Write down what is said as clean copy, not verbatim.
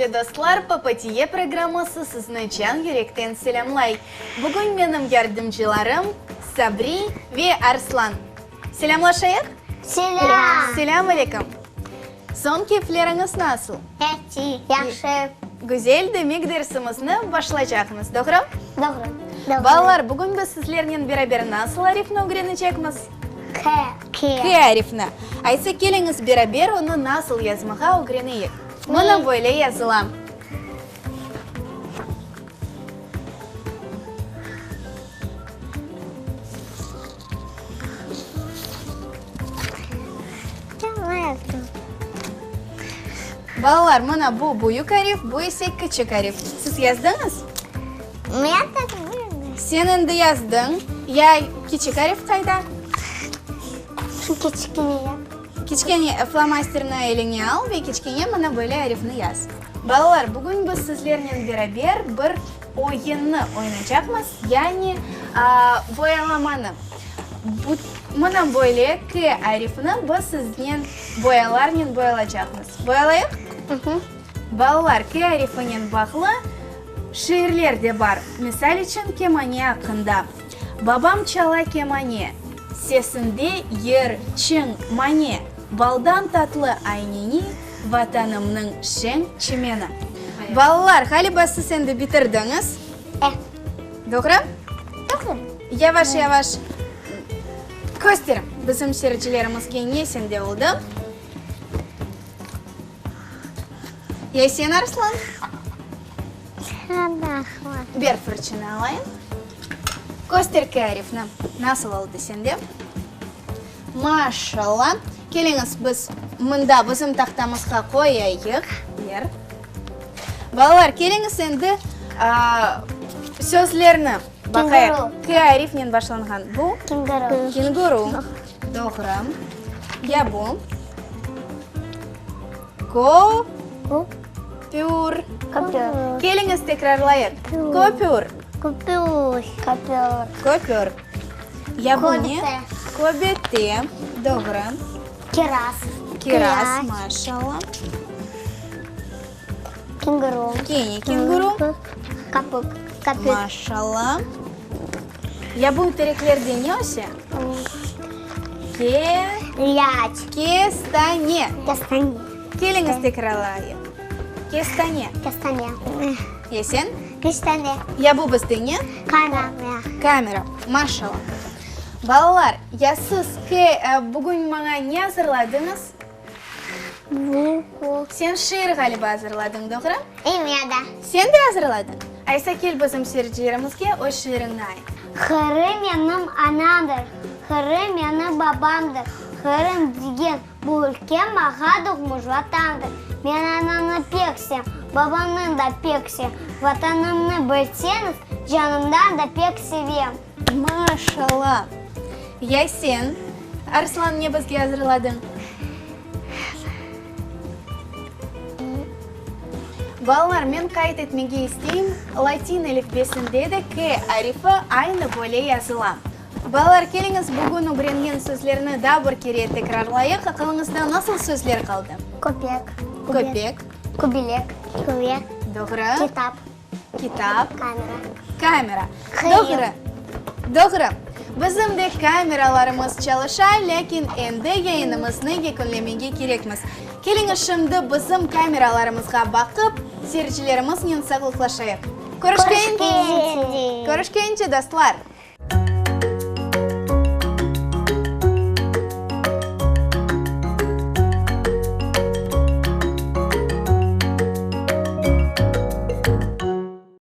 Ürmetli dostlar, Papatiye programması sizni can yürekten selâmlay. Bugün menim yardımcılarım Sabri ve Arslan. Selâmlaşayıq? Selâm! Selâm aleyküm! Soñ keyfleriñiz nasıl? Yahşı, yahşı. Güzel, demek dersimizni başlaycaqmız, doğru? Doğru. Doğru. Balalar, bugün biz sizlernen beraber nasıl arifni ögrenecekmiz? K. K. K arifni. Aysa keliñiz beraber onı nasıl yazmağa ögreneyik. Mına böyle yazıla. Balalar, mına bu büyük arif, bu ise kiçik arif. Siz yazdıñız? Sen endi yazdıñ. Ya kiçik arif qayda? Şu kiçkene yap. Kiçkene flomasterni eliñe al ve kiçkene mına böyle arifni yaz. Balalar, bugün biz sizlernen beraber bir Oyunnı oynaycaqmız, yani boyalamanı. Mına böyle K arifini biz siznen boyalarnen boyalacaqmız. Boyalayıq? Balalar, K arifinen bağlı şiirler de bar. Misal içün, kemane aqqında. Babam çala kemane, sesinde yır, çıñ, mane. Baldan tatlı ayneni, Vatanımnıñ şeñ çimeni. Balalar, ğaliba siz endi bitirdiñiz. E. Doğru? Doğru. Yavaş-yavaş köster bizim seyircilerimizge ne sende oldı. Ya sen, Arslan? Ber fırçını alayım. Köster K arifni. Nasıl oldı sende? Maşallah! Keliñiz, biz mında bizim tahtamızğa qoyayıq. Ber. Balalar, keliñiz endi sözlerni baqayıq. K arifnen başlanğan bu? Kenguru. Kenguru. Doğru. Ya bu? Ko. Pür. Köpür. Keliñiz tekrarlayıq. Köpür. Köpür. Köpür. Köpür. Ya bu ne? Köbete. Doğru. Kiraz. Kiraz, maşallah. Kenguru. Kene kenguru. Kapık. Kapık. Maşallah. Ya bu tereklerde ne öse? Ke. Lâç. Kestane. Kestane. Keliñiz tekrarlayıq. Kestane. Kestane. Ya sen? Kestane. Ya bu bizde ne? Kamera. Kamera. Maşallah. Balalar, ya siz ke bugün maña ne azırladıñız? Sen şiir ğaliba azırladıñ, doğru? E, men de. Sen de azırladıñ? Aysa kel bizim seyircilerimizge öz şiiriñni ayt. Qırım menim anamdır, Qırım menim babamdır, Qırım degen bu ülke mağa doğmuş Vatandır. Men anamnı pek sevem, babamnı da pek sevem, Vatanımnı bilseñiz, canımdan da pek sevem. Maşallah! Ya sen, Arslan, ne bizge azırladıñ? Balalar, men qayd etmege isteyim, latin elifbesinde de K arifi aynı böyle yazıla. Balalar, keliñiz, bugün ögrengen sözlerni daa bir kere tekrarlayıq. Aqılıñızda nasıl sözler qaldı? Köpek. Köpek. Köbelek. Köbelek. Doğru. Kitap. Kitap. Kamera. Kamera. Doğru. Doğru. Bizim de kameralarımız çalışa, lâkin endi yayınımıznı yekünlemege kerekmiz. Keliñiz şimdi bizim kameralarımızğa baqıp, seyircilerimiznen sağlıqlaşayıq. Körüşkence! Körüşkence! Körüşkence, dostlar!